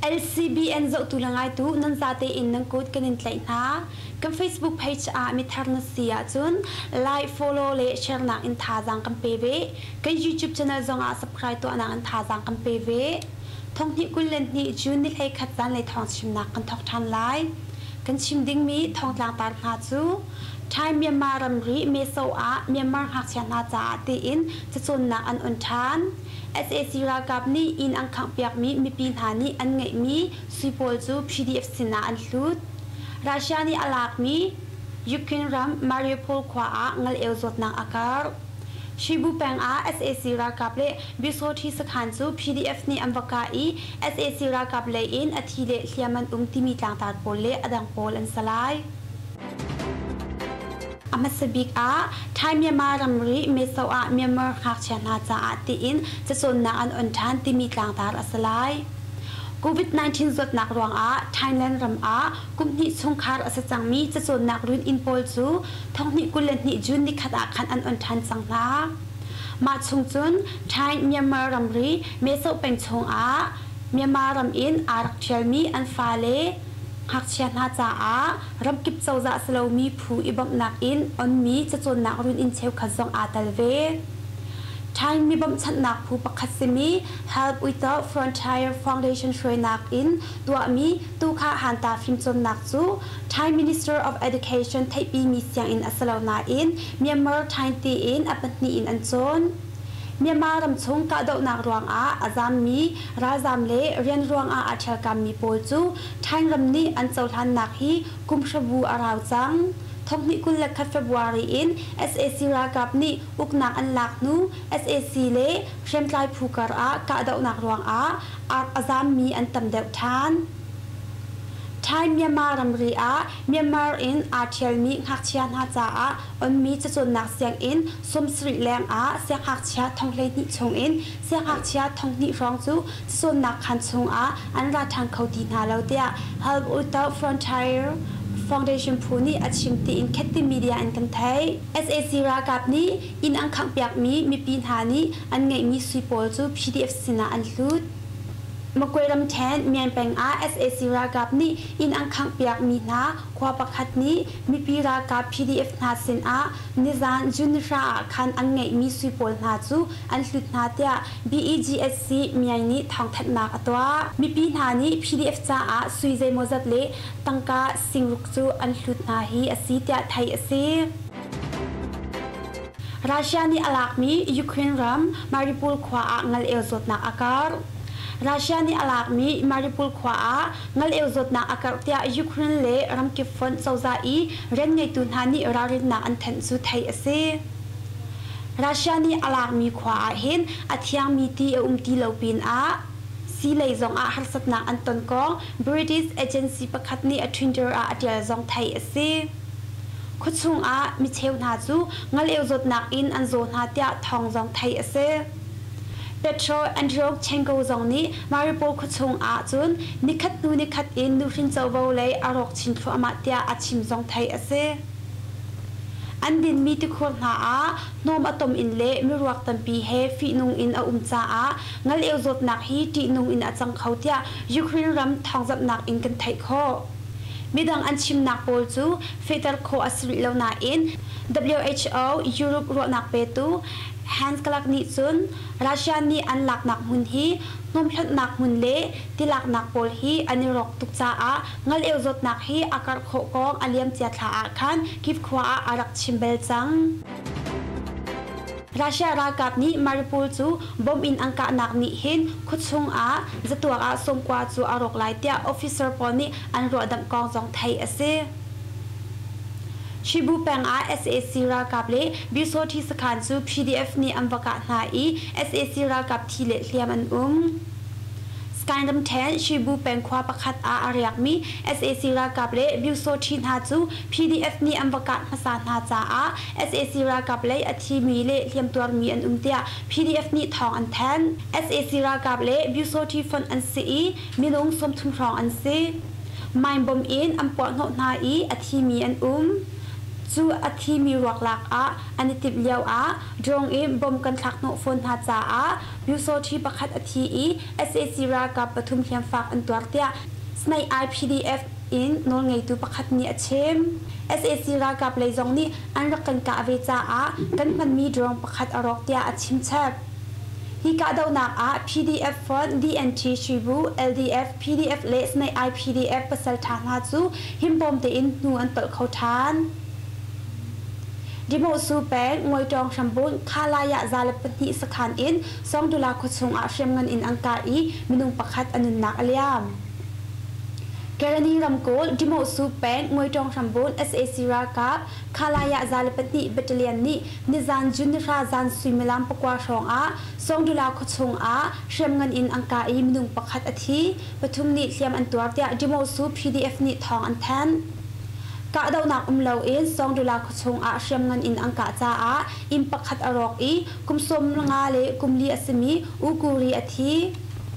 LCBN zohtu le ngaitu nan zate in nan kut kan in tlaih hna. Kan Facebook page ah mithar na si ahcun like, follow le share nak in thazaang kan pe ve. Kan YouTube channel zongah subscribe tuahnak in thazaang kan pe ve. Thonghnih 22 June ni 11 zanlei thawng chimnak kan thawk ṭhan lai. Kan chim dingmi thawngtlang tar hna cu Thai Myanmar ramri Meso ah Myanmar ngakchia hna caah tiin cacawnnak an on ṭhan. Sac ralkap nih inn an khanghpiakmi mipi hna nih an ngeihmi sui pawl cu PDF sinah an hlut. Russia nih a lakmi Ukraine ram Mariupol khua ah ngal-eu zawtnak a karh. Shibu peng ah sac ralkap le Bisothi sakhan cu PDF nih an va kah i sac ralkap lei in a thi le hliam an um timi tlangtar pawl le a dang pawl an si lai. A hmasa bik ah Thai Myanmar ramri Meso ah Myanmar ngakchia hna caah tiin cacawnnak an on ṭhan timi tlangtar a si lai. COVID-19 zawtnak ruangah Thailand ram ah kum hnih chungkhar a si cangmi cacawnnak run-inn pawl cu thonghnih 22 June nikhat ah khan an on ṭhan cang hna. Mah chung cun Thai Myanmar ramri Meso peng chungah Myanmar ram in aa rak ṭhialmi an fale ngakchia hna caah ramkip cozah si lomi phu i bawmhnak in onmi cacawnnak run-inn cheukhat zong aa tel ve. Thai mi bawmhchanhnak phu pakhat simi Help Without Frontier Foundation hruainak in tuahmi Tukha Hanta fimcawnnak cu Thai Minister of Education theihpimi sianginn a si lo nain Myanmar Thai tiin a pahnih in an cawn. Myanmar ramchung kahdohnak ruangah a zammi ralzam le rian ruangah aa ṭhialkammi pawl cu Thai ram nih an cohlannak hi kumhrabu a rau cang. Thonghnih 21 February in sac ralkap nih uknak an lak hnu sac le hriamtlai phu kar ah kahdohnak ruangah a zammi an tam deuh ṭhan. Thai Myanmar ramri ah Myanmar in aa ṭhialmi ngakchia hna caah onmi cacawnnak sianginn 70 leng ah siangngakchia 12,000 chungin siangngakchia 2,000 hrawng cu cacawnnak khaan chungah an ra ṭhan kho ti hna lo tiah Help Without Frontier Foundation phu nih a chim tiin Khetti Media in kan theih. Sac ralkap nih inn an khanghpiakmi mipi hna nih an ngeihmi sui pawl cu PDF sinah an hlut. Magway ramṭhen Myan peng ah sac ralkap nih inn an khanghpiakmi hna khua pakhat nih mipi ralkap PDF hna sinah nizan June 2 ah khan an ngeihmi sui pawl hna cu an hlut hna tiah BEGSC Myaing nih thawngthanhnak a tuah. Mipi hna nih PDF caah sui zeimawzat le tangka singruk cu an hlut hna hi a si tiah theih a si. Russia nih a lakmi Ukraine ram Mariupol khua ah ngal-eu zawtnak a karh. Russia nih a lakmi Mariupol khua ah ngal-eu zawtnak a karh tiah Ukraine le ramkip fonh cozah i rianngeitu hna nih ralrinnak an thanh cu theih a si. Russia nih a lakmi khua ah hin a thiangmi ti a um ti lo pinah siilei zongah harsatnak an ton kong British agency pakhat nih a Twitter ah a ṭial zong theih a si. Khuachung ah micheu hna cu ngal-eu zawtnak in an zaw hna tiah thawng zong theih a si. Petro Andryushchenko zong nih Mariupol khuachung ah cun nikhat hnu nikhat in nuhrin covo lei a rawk chin thluahmah tiah a chim zong theih a si. An dinmi tikhur hna ah hnawm a tom in le miruak tampi he fihnung in a um caah ngal-eu zawtnak hi ṭihnung in a cang kho tiah Ukraine ram thawngzamhnak in kan theih khawh. Midang an chimnak pawl cu fehter khawh a si rih lo nain WHO Europe ruahnak petu Hans Klug nih cun Russia nih an laknak hmun hi hnawmhlonhnak hmun le tilaknak pawl hi an i rawk tuk caah ngal-eu zawtnak hi a karh khawh kong a liamcia thla ah khan Kyiv khua ah a rak chim bal cang. Russia ralkap nih Mariupol cu bomb in an kahnak nih hin khuachung ah zatuak ah 90 cu a rawk lai tiah officer pawl nih an ruahdamh kong zong theih a si. Shibu peng ah sac ralkap le Byusawthi sakhan cu PDF nih an va kah hna i sac ralkap thi le hliam an um. Sky ramṭhen Shibu peng khua pakhat ah a riakmi sac ralkap le Byusawthi hna cu PDF nih an va kah hmasa hna caah sac ralkap lei a thimi le hliamtuarmi an um tiah PDF nih thawng an thanh. Sac ralkap le Byusawthi fonh an si i minung 30 hrawng an si. Mine bomb in an puahhnawh hna i a thimi an um. Cu a thimi ruak lak ah an i timh lio ah drone in bomb kan thlak hnawh fawn hna caah Pyusawṭhi pakhat a thi i sac ralkap pathum hliamfak an tuar tiah Snake Eye PDF in nawlngeitu pakhat nih a chim. Sac ralkap lei zong nih an rak kan kah ve caah kan hmanmi drone pakhat a rawk tiah a chim chap. Hi kahdohnak ah PDF fonh DNT Shibu, LDF, PDF le Snake Eye PDF pasalṭha hna cu himbawm tein hnu an tolh kho ṭhan. Dimohsu peng Ngawitawng hrambunh Khalaya 102 sakhan in Songdula khuachung ah hriamngan in an kah i minung pakhat a nunnak a liam. Kerani ramkulh Dimohsu peng Ngawitawng hrambunh sac ralkap Khalaya 102 battalion nih nizan June nihra zan suimilam 9 hrawng ah Songdula khuachung ah hriamngan in an kah i minung pakhat a thi, pathum nih hliam an tuar tiah Dimohsu PDF nih thawng an thanh. Kahdohnak um loin Songdula khuachung ah hriamngan in an kah caah inn pakhat a rawk i kum 15 le kum li a simi U Kuri a thi.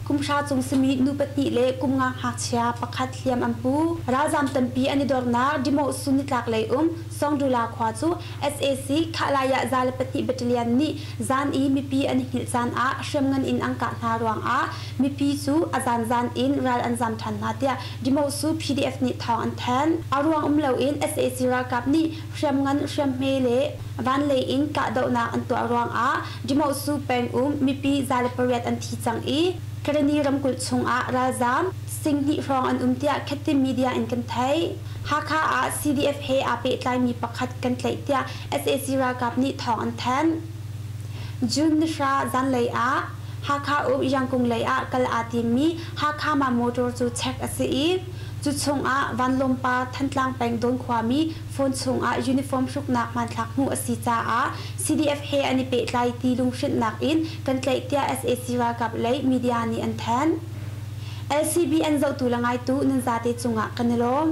Kum hra cung simi nu pahnih le kum nga ngakchia pakhat hliam an pu. Ralzaam tampi an i dornak Dimohsu nitlak lei um Songdula khua cu sac Khahlaiah 102 Battalion nih zan i mipi an i hngilh caan ah hriamngan in an kah hna ruangah mipi cu a zanzan in ral an zam ṭhan hna tiah Dimosu PDF nih thawng an thanh. A ruang um loin sac ralkap nih hriamngan hriamhme le vanlei in kahdohnak an tuah ruangah Dimosu peng um mipi 108 an thi cang i Karenni ramkulh chungah ralzam sing hnih hrawng an um tiah Khettim media in kan theih. Hakha ah CDF he aa pehtlaimi pakhat kan tlaih tiah sac ralkap nih thawng an thanh. June nihra zanlei ah Hakha um Yangkung lei ah kal aa timmi Hakha ma motor cu check a si i cu chungah Vanlawmpa Thantlang peng Dawn khuami phone chungah uniform hruknak hmanthlak hmuh a si caah CDF he an i pehtlai ti lunghrinhnak in kan tlaih tiah sac ralkap lei media nih an thanh. LCB an zohtu le ngaitu nan zate cungah kan i lawm.